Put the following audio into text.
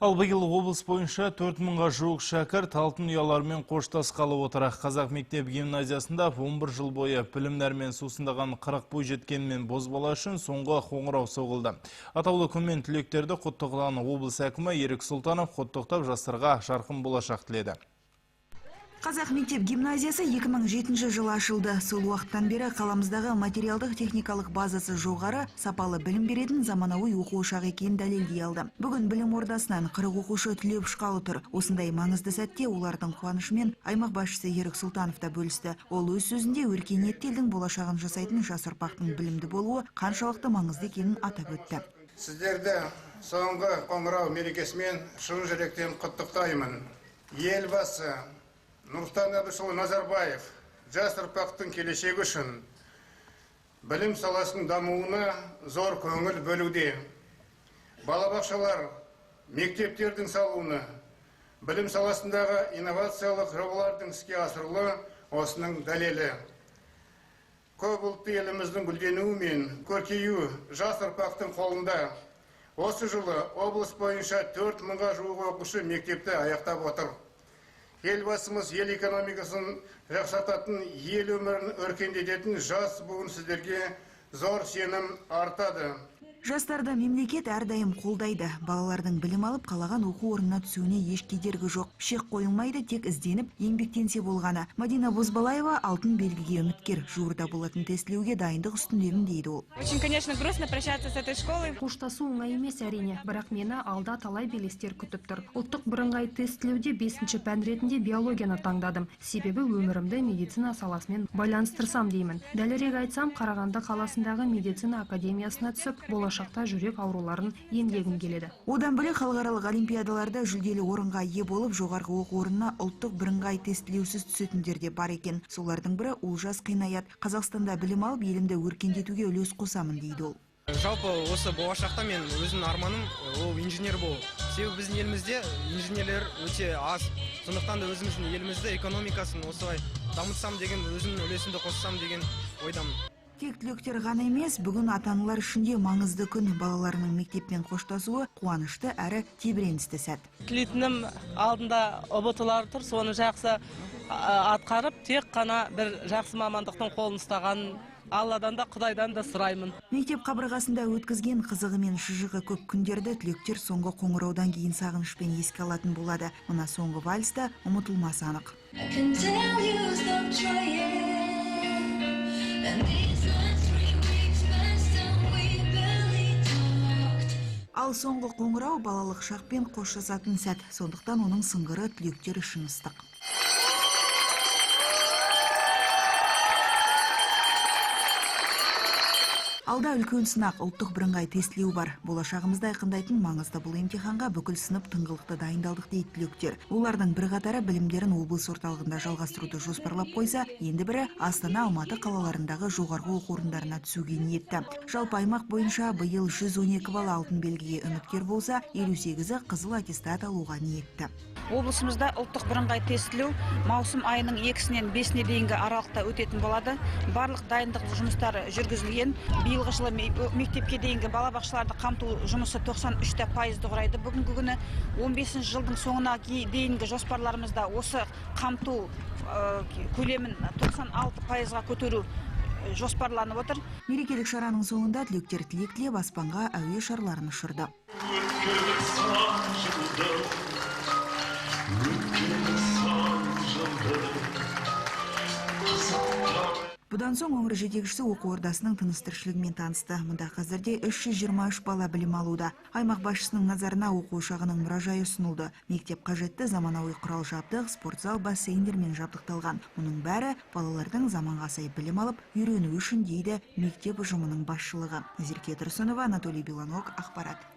Ал биыл облыс бойынша 4000-ға жуық шәкірт алтын ұялармен қоштасқалы отыр. Қазақ мектеп гимназиясында 11 жыл бойы білім нәрімен сусындаған 40 бойжеткен мен бозбала үшін соңғы қоңырау соғылды. Атаулы күнмен түлектерді құттықтаған облыс әкімі Ерік Сұлтанов құттықтап жастарға жарқын болашақ тіледі. Қазақ мектеп гимназиясы 2007 жылы ашылды. Сол уақыттан бері қаламыздағы материалдық техникалық базасы жоғары, сапалы білім беретін заманауи оқу ошағы екенін дәлелдей алды. Бүгін білім ордасынан 40 оқушы түлеп ұшқалы тұр. Осындай маңызды сәтте олардың қуанышымен аймақ басшысы Ерік Сұлтанов та бөлісті. Ол өз сөзінде өркениетті елдің болашағын жасайтын жас ұрпақтың білімді болуы қаншалықты маңызды екенін атап өтті. Сіздерді соңғы қоңырау мерекесімен шын жүректен құттықтаймын. Елбасы Нұрсұлтан Әбішұлы Назарбаев жас ұрпақтың келешегі үшін білім саласының дамуына зор көңіл бөлуде. Балабақшалар, мектептердің салуына, білім саласындағы инновациялық жобалардың іске асырылуы осының дәлелі. Көп ұлтты еліміздің гүлденуі мен көркеюі жас ұрпақтың қолында. Осы жылы облыс бойынша 4000-ға жуық оқушы мектепті аяқтап отыр. Елбасымыз ел экономикасын жақсартатын, ел өмірін өркендететін жас буын сіздерге зор сенім артады. Жастарды мемлекет әрдайым қолдайды. Балалардың білім алып, қалаған оқу орнына түсуіне еш кедергі жоқ. Шек қойылмайды, тек ізденіп, еңбектенсе болғаны. Мадина Бозбалаева алтын белгіге үміткер. Жуырда болатын тестілеуге дайындық үстіндемін дейді ол. Очень, конечно, грустно прощаться с этой школой. Қоштасу оңай емес әрине, бірақ мені алда талай белестер күтіп тұр. Ұлттық бірыңғай тестілеуде 5-ші пән ретінде биологияны таңдадым. Себебі өмірімді медицина саласымен байланыстырсам деймін. Дәлірек айтсам, Қарағанды қаласындағы медицина академиясына түсіп, болашақта жүрек ауруларын емдегім келеді. Одан бөлек халықаралық олимпиадаларда жүлделі орынға ие болып, жоғарғы оқу орнына ұлттық бірыңғай тестілеусіз түсетіндер де бар екен. Солардың бірі Олжас Қинаят. Қазақстанда білім алып, елімді өркендетуге үлес қосамын дейді ол. Жалпы осы болашақта мен өзімнің арманым ол инженер болу. Себебі біздің елімізде инженерлер өте аз. Сондықтан да өзіміздің елімізді экономикасын осылай дамытсам деген, өзімнің үлесімді қоссам деген ойдамын. Тек түлектер ғана емес, бүгін ата-аналар үшін де маңызды күн. Балаларының мектеппен қоштасуы қуанышты әрі тебіреністі сәт. Тілейтінім алдында ҰБТ-лар тұр, соны жақсы атқарып, тек қана бір жақсы мамандықтың қолын ұстаған Алладан да, Құдайдан да сұраймын. Мектеп қабырғасында өткізген қызығы мен шыжығы көп күндерді түлектер соңғы қоңыраудан кейін сағынышпен еске алатын болады. Мына соңғы вальс та ұмытылмасы анық. Ал соңғы қоңырау балалық шақпен қоштасатын сәт. Сондықтан оның сыңғыры түлектер үшін ыстық. Алда үлкен сынақ, ұлттық бірыңғай тестілеу бар. Болашағымызды айқындайтын маңызды бұл емтиханға бүкіл сынып тыңғылықты дайындалдық дейді түлектер. Олардың бірқатары білімдерін облыс орталығында жалғастыруды жоспарлап қойса, енді бірі Астана, Алматы қалаларындағы жоғарғы оқу орындарына түсуге ниетті. Жалпы аймақ бойынша биыл 112 бала алтын белгіге үміткер болса, 58-і қызыл аттестат алуға ниетті. Облысымызда ұлттық бірыңғай тестілеу маусым айының 2-сінен 5-іне дейінгі аралықта өтетін болады. Барлық дайындық жұмыстары жүргізілген. Биылғы жылы мектепке дейінгі балабақшаларды қамту жұмысы 93% құрайды. Бүгінгі күні 15 жылдың соңына дейінгі жоспарларымызда осы қамту көлемін 96%-ға көтеру жоспарланып отыр. Мерекелік шараның соңында түлектер тілек тілеп аспанға әуе шарларын ұшырды. Бұдан соң өңір жетекшісі оқу ордасының тыныс-тіршілігімен танысты. Мұнда қазірде 323 бала білім алуда. Аймақ басшысының назарына оқу ошағының мұражайы ұсынылды. Мектеп қажетті заманауи құрал-жабдық, спортзал, бассейндермен жабдықталған. Мұның бәрі балалардың заманға сай білім алып, үйренуі үшін дейді мектеп ұжымының басшылығы. Назерке Тұрсынова, Анатолий Белоног, ақпарат.